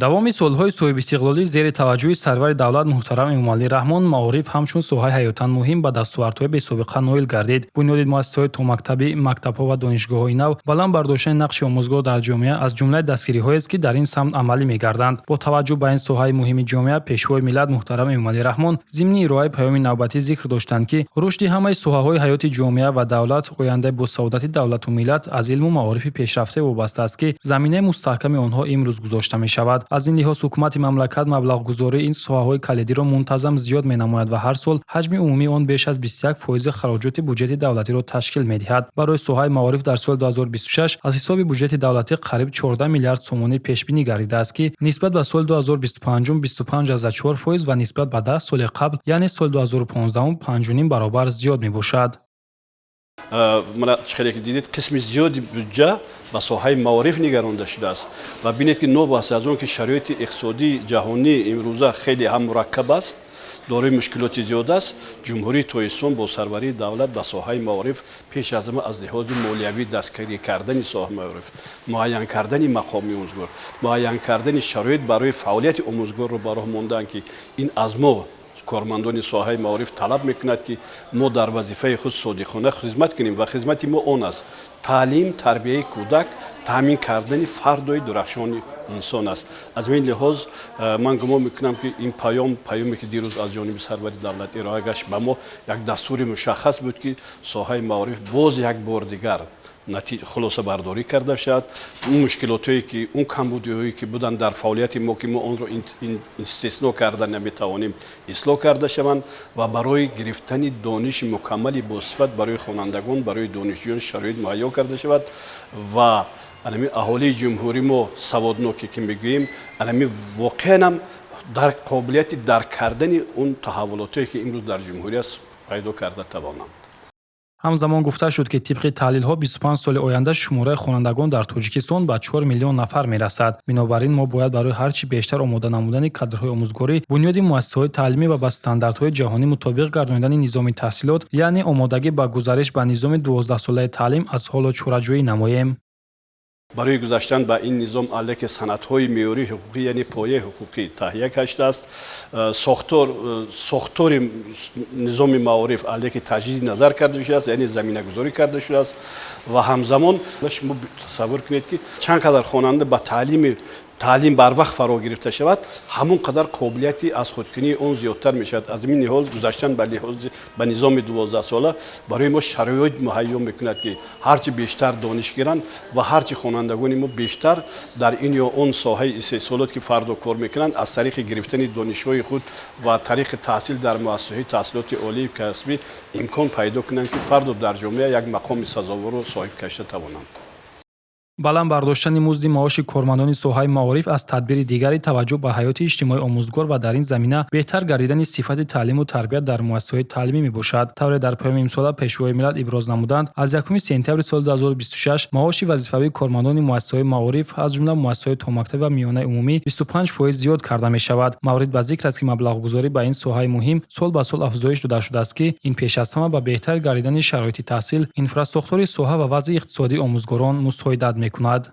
Давоми солҳои соҳибистиқлолӣ зери таваҷҷӯҳи сарвари давлат муҳтарам Эмомалӣ Раҳмон маориф ҳамчун соҳаи ҳаётан муҳим ба дастовардҳои бесобиқа ноил гардид. Бунёди муассисаҳои томактабӣ, мактабҳо ва донишгоҳҳои нав, баланд бардоштани нақши омӯзгор дар ҷомеа аз ҷумлаи дастгириҳоест, ки дар ин самт амалӣ мегарданд. Бо таваҷҷӯҳ ба ин соҳаи муҳими ҷомеа, Пешвои миллат муҳтарам Эмомалӣ Раҳмон зимни ироаи паёми навбатӣ зикр доштанд, ки рушди ҳамаи соҳаҳои ҳаёти ҷомеа ва давлат, ояндаи босаодати давлату миллат аз илму маорифи пешрафта вобаста аст, ки заминаи мустаҳками онҳо имрӯз гузошта мешавад. Аз ин лиҳоз ҳукумати мамлакат маблағгузории ин соҳаҳои калидиро мунтазам зиёд менамояд ва ҳар сол ҳаҷми умумии он беш аз 21 фоизи хароҷоти буҷети давлатиро ташкил медиҳад. Барои соҳаи маориф дар соли 2026 аз ҳисоби буҷети давлатӣ қариб 14 миллиард сомонӣ пешбинӣ гардидааст, ки нисбат ба соли 2025 25,4 фоиз ва нисбат ба 10 соли қабл, яъне соли 2015, 5,5 баробар зиёд мебошад. Мана, чӣ хеле ки дидед, қисми зиёди буҷа ба соҳаи маориф нигаронда шудааст. Ва бинед, ки новобаста аз он ки шароити иқтисодии ҷаҳонӣ имрӯза хеле ҳам мураккаб аст, дорои мушкилоти зиёд аст, Ҷумҳурии Тоҷикистон бо сарварии давлат ба соҳаи маориф пеш аз ҳама аз лиҳози молиявӣ дастгирӣ кардани соҳаи маориф, муайян кардани мақоми омӯзгор, муайян кардани шароит барои фаъолияти омӯзгорро ба роҳ мондаанд, ки ин аз мо, кормандони соҳаи маориф, талаб мекунад, ки мо дар вазифаи худ содиқона хизмат кунем. Ва хизмати мо он аст: таълим, тарбияи кӯдак, таъмин кардани фардои дурахшони инсон аст. Аз ин лиҳоз ман гумон мекунам, ки ин паём, паёме ки дирӯз аз ҷониби сарвари давлат ироа гашт, ба мо як дастури мушаххас буд, ки соҳаи маориф боз як бор дигар хулосабардорӣ карда шавад, он мушкилотое ки, он камбудиҳое ки буданд дар фаъолияти мо, ки мо онро истисно карда наметавонем, ислоҳ карда шаванд ва барои гирифтани дониши мукаммали босифат барои хонандагон, барои донишҷӯён шароит муҳайё карда шавад. Ва анами аҳолии ҷумҳурӣ мо саводноке ки мегӯем, анами воқеан ҳам дар қобилияти дарк кардани он таҳаввулотое ки имрӯз дар ҷумҳурӣ аст, пайдо карда тавонанд. Ҳамзамон гуфта шуд, ки тибқи таҳлилҳо 25 соли оянда шумораи хонандагон дар Тоҷикистон ба 4 миллион нафар мерасад. Бинобар ин мо бояд барои ҳар чӣ бештар омода намудани кадрҳои омӯзгорӣ, бунёди муассисаҳои таълимӣ ва ба стандартҳои ҷаҳонӣ мутобиқ гардонидани низоми таҳсилот, яъне омодагӣ ба гузариш ба низоми 12-солаи таълим, аз ҳоло чораҷӯӣ намоем. Барои гузаштан ба ин низом аллакай санадҳои меъёрии ҳуқуқӣ, яъне пояи ҳуқуқӣ таҳия гаштааст. Сохтори низоми маориф аллакай таҷдиди назар карда шудааст, яъне заминагузорӣ карда шудааст. Ва ҳамзамон шумо тасаввур кунед, ки чанд қадар хонанда ба таълим барвақт фаро гирифта шавад, ҳамон қадар қобилияти аз худкунии он зиёдтар мешавад. Аз ин лиҳоз гузаштан ба лиҳози ба низоми 12-сола барои мо шароит муҳайё мекунад, ки ҳарчи бештар дониш гиранд ва ҳарчи хонандагони мо бештар дар ин ё он соҳаи истеҳсолот, ки фардо кор мекунанд, аз тариқи гирифтани донишҳои худ ва тариқи таҳсил дар муассисаҳои таҳсилоти олии касбӣ имкон пайдо кунанд, ки фардо дар ҷомеа як мақоми сазоворро соҳиб гашта тавонанд. Баланд бардоштани музди маоши кормандони соҳаи маориф аз тадбири дигари таваҷҷӯҳ ба ҳаёти иҷтимоии омӯзгор ва дар ин замина беҳтар гардидани сифати таълиму тарбият дар муассисаҳои таълимӣ мебошад. Тавре дар паёми имсола Пешвои миллат иброз намуданд, аз 1 сентябри соли 2026 маоши вазифавии кормандони муассисаҳои маориф, аз ҷумла муассисаҳои томактабӣ ва миёнаи умумӣ, 25 фоиз зиёд карда мешавад. Маврид ба зикр аст, ки маблағгузорӣ ба ин соҳаи муҳим сол ба сол афзоиш дода шудааст, ки ин пеш аз ҳама ба беҳтар гардидани шароити таҳсил, инфрасохтори соҳа ва вазъи иқтисодии омӯзгорон мусоидат мекунад.